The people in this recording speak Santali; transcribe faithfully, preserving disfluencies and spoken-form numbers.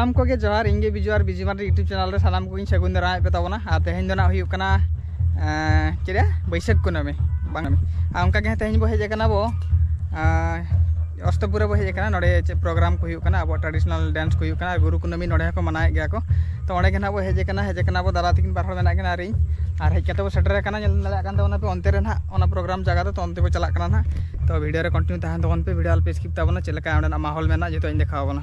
ᱥᱟᱱᱟᱢ ᱠᱚᱜᱮ ᱡᱚᱦᱟᱨ, ᱤᱧ ᱜᱮ ᱵᱤᱡᱩ ᱟᱨ ᱵᱤᱡᱩ ᱢᱟᱨᱰᱤ YouTube ᱪᱮᱱᱮᱞ ᱨᱮ ᱥᱟᱱᱟᱢ ᱠᱚᱜᱮᱧ ᱥᱟᱹᱜᱩᱱ ᱫᱟᱨᱟᱢᱮᱫ ᱯᱮ ᱛᱟᱵᱚᱱᱟ᱾ ᱟᱨ ᱛᱮᱦᱮᱧ ᱫᱚ ᱱᱟᱜ ᱦᱩᱭᱩᱜ ᱠᱟᱱᱟ, ᱮᱸ, ᱪᱮᱫ ᱨᱮᱭᱟᱜ? ᱵᱟᱹᱭᱥᱟᱹᱠᱷ ᱠᱩᱱᱟᱹᱢᱤ, ᱵᱟᱝ? ᱟᱨ ᱚᱱᱠᱟ ᱜᱮ ᱦᱟᱸᱜ ᱛᱮᱦᱮᱧ ᱵᱚ ᱦᱮᱡ ᱟᱠᱟᱱᱟ ᱵᱚ, ᱮᱸ, ᱚᱥᱛᱚᱯᱩᱨ ᱨᱮ ᱵᱚ ᱦᱮᱡ ᱟᱠᱟᱱᱟ᱾ ᱱᱚᱰᱮ ᱪᱮᱫ ᱯᱨᱳᱜᱨᱟᱢ ᱠᱚ ᱦᱩᱭᱩᱜ ᱠᱟᱱᱟ, ᱟᱵᱚᱣᱟᱜ ᱴᱨᱟᱰᱤᱥᱚᱱᱟᱞ ᱰᱮᱱᱥ ᱠᱚ ᱦᱩᱭᱩᱜ ᱠᱟᱱᱟ, ᱟᱨ ᱜᱩᱨᱩ ᱠᱩᱱᱟᱹᱢᱤ ᱱᱚᱰᱮ ᱦᱚᱸᱠᱚ ᱢᱟᱱᱟᱣᱮᱫ ᱜᱮᱭᱟ ᱠᱚ᱾ ᱛᱚ ᱚᱸᱰᱮ ᱜᱮ ᱱᱟᱜ ᱵᱚ ᱦᱮᱡ ᱟᱠᱟᱱᱟ, ᱦᱮᱡ ᱟᱠᱟᱱᱟ ᱵᱚ, ᱫᱟᱫᱟ ᱛᱟᱹᱠᱤᱱ ᱵᱟᱨ ᱦᱚᱲ ᱢᱮᱱᱟᱜ ᱠᱤᱱᱟ ᱟᱨ ᱤᱧ᱾ ᱟᱨ ᱦᱮᱡ ᱠᱟᱛᱮ ᱵᱚ ᱥᱮᱴᱮᱨ ᱟᱠᱟᱱᱟ, ᱧᱮᱞ ᱫᱟᱲᱮᱭᱟᱜ ᱠᱟᱱ ᱛᱟᱵᱚᱱᱟ ᱯᱮ ᱚᱱᱛᱮ ᱨᱮ ᱱᱟᱜ ᱚᱱᱟ ᱯᱨᱳᱜᱨᱟᱢ ᱡᱟᱭᱜᱟ ᱫᱚ᱾ ᱛᱚ ᱚᱱᱛᱮ ᱵᱚ ᱪᱟᱞᱟᱜ ᱠᱟᱱᱟ ᱱᱟᱜ᱾ ᱛᱚ ᱵᱷᱤᱰᱤᱭᱳ ᱨᱮ ᱠᱚᱱᱴᱤᱱᱤᱭᱩ ᱛᱟᱦᱮᱱ ᱛᱟᱵᱚᱱ ᱯᱮ, ᱵᱷᱤᱰᱤᱭᱳ ᱟᱞᱚ ᱯᱮ ᱥᱠᱤᱯ ᱛᱟᱵᱚᱱᱟ, ᱪᱮᱫ ᱞᱮᱠᱟ ᱚᱸᱰᱮᱱᱟᱜ ᱢᱟᱦᱚᱞ ᱢᱮᱱᱟᱜᱼᱟ ᱡᱚᱛᱚᱧ ᱫᱮᱠᱷᱟᱣ ᱟᱵᱚᱱᱟ᱾